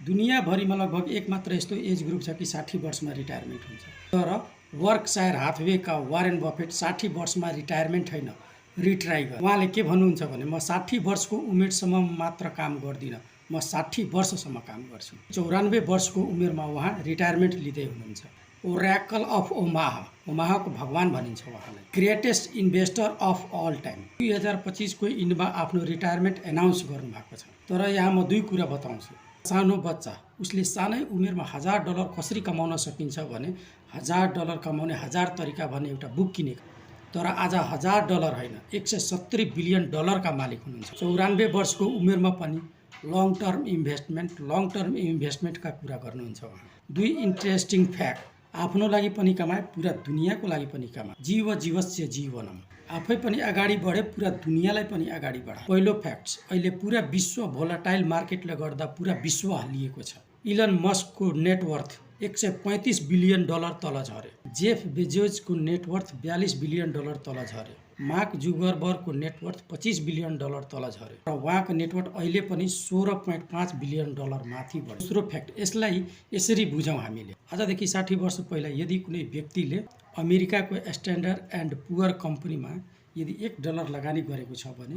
दुनियाँभरिमा लगभग एक मात्र यस्तो एज ग्रुप छ कि 60 वर्षमा रिटायरमेन्ट हुन्छ। तर वर्कसायर हाथवेका वारेन बफेट 60 वर्षमा रिटायरमेन्ट होइन, रिट्राई गर। उहाँले के भन्नुहुन्छ भने म 60 वर्षको उमेरसम्म मात्र काम गर्दिनँ, म 60 वर्षसम्म काम गर्छु। 94 वर्षको उमेरमा उहाँ रिटायरमेन्ट लिँदै हुनुहुन्छ। ओराकल अफ ओमाहा, ओमाहाको भगवान भनिन्छ उहाँलाई। Greatest investor of all time 2025को इन्डमा आफ्नो रिटायरमेन्ट एनाउन्स गर्नुभएको छ। तर यहाँ म दुई कुरा बताउँछु। सानो बच्चा उसले सानै उमेरमा $1000 कसरी कमाउन सकिन्छ भने $1000 कमाउने 1000 तरिका भन्ने एउटा बुक किनेको। तर आज $1000 होइन, $170 बिलियन का मालिक हुनुहुन्छ। 94 वर्षको उमेरमा पनि लङ टर्म इन्भेस्टमेन्टका कुरा गर्नुहुन्छ उहाँ। दुई इन्ट्रेस्टिङ फ्याक्ट, आफ्नो लागि पनि कमाए, पुरा दुनियाँको लागि पनि कमाए। जीवस्य जीवनम, आफै पनि अगाडि बढे, पुरा दुनियाँलाई पनि अगाडि बढाए। पहिलो फ्याक्ट्स, अहिले पुरा विश्व भोलाटाइल मार्केटले गर्दा पुरा विश्व हल्लिएको छ। इलन मस्कको नेटवर्थ $135 बिलियन तल झर्यो। जेफ बेजोजको नेटवर्थ $42 बिलियन तल झर्यो। मार्क जुगरबर्गको नेटवर्थ $25 बिलियन तल झर्यो र उहाँको नेटवर्थ अहिले पनि $16.5 बिलियन माथि बढ्यो। दोस्रो फ्याक्ट, यसलाई यसरी बुझौँ हामीले। आजदेखि 60 वर्ष पहिला यदि कुनै व्यक्तिले अमेरिकाको स्ट्यान्डर्ड एन्ड पुअर कम्पनीमा यदि $1 लगानी गरेको छ भने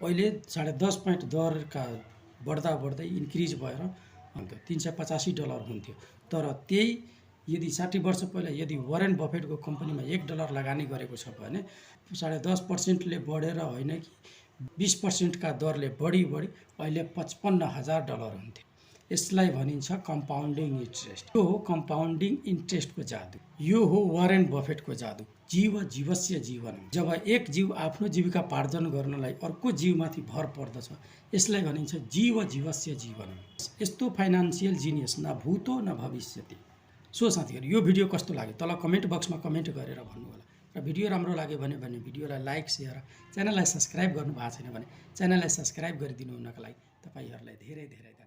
अहिले 10.5 पोइन्ट दरका बढ्दै इन्क्रिज भएर $385 हुन्थ्यो। तर त्यही यदि 60 वर्ष पहिला यदि वारेन बफेटको कम्पनीमा $1 लगानी गरेको छ भने 10.5%ले बढेर होइन कि 20% का दरले बढी अहिले $55,000 हुन्थ्यो। यसलाई भनिन्छ कम्पाउन्डिङ इन्ट्रेस्ट। यो हो कम्पाउन्डिङ इन्ट्रेस्टको जादु, यो हो वारेन बफेटको जादु। जीवस्य जीवन, जब एक जीव आफ्नो जीविका पार्जन गर्नलाई अर्को जीवमाथि भर पर्दछ, यसलाई भनिन्छ जीवस्य जीवन। यस्तो फाइनान्सियल जिनियस न भूतो न भविष्यति। सो साथीहरू, यो भिडियो कस्तो लाग्यो तल कमेन्ट बक्समा कमेन्ट गरेर भन्नुहोला। र भिडियो राम्रो लाग्यो भने भिडियोलाई लाइक, सेयर, च्यानललाई सब्सक्राइब गर्नु भएको छैन भने च्यानललाई सब्सक्राइब गरिदिनु हुनका लागि तपाईँहरूलाई धेरै धेरै धन्यवाद।